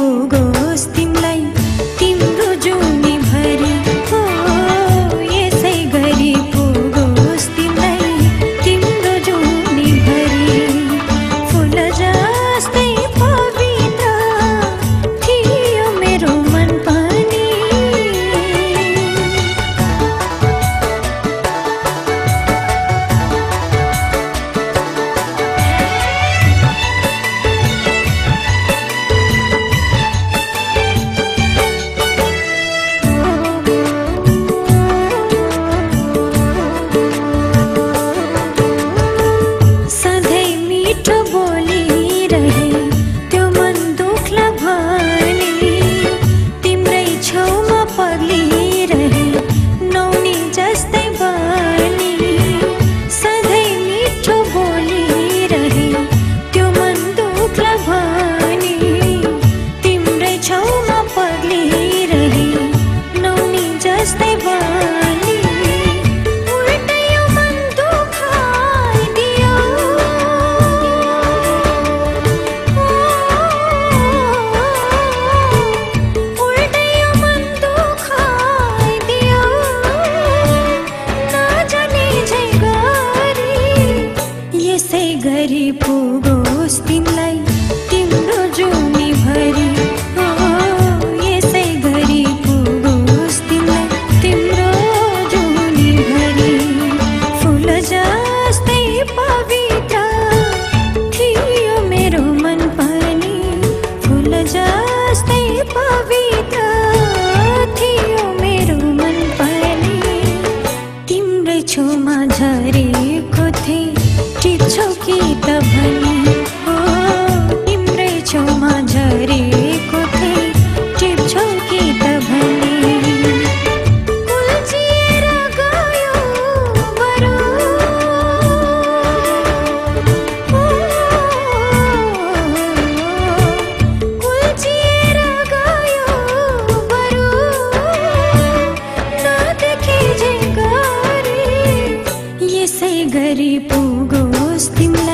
पुगोस् तिमलाई तिम्रो जुनी भरि हो यसै गरी पुगोस् तिमलाई तिम्रो जुनी भरि फुल जस्तै पवित्र थियो मेरो मन पनि गरी पुगोस् तिमलाई तिम्रो जुनी भरि हो यसै गरी पुगोस् तिमलाई तिम्रो जुनी भरि फुल जस्तै पवित्र थियो मेरो मन पनि फुल जस्तै पवित्र थियो मेरो मन पनि तिम्रै छेउमा झरेको थिएँ टिप्छौ कि त भनी हो तिम्रै छेउमा झरेको थिएँ टिप्छौ कि त भनी कुल्चिएर गयो बरु कुल्चिएर गयो बरु नदेखे जे गरी यसै गरी पुगोस् तिमी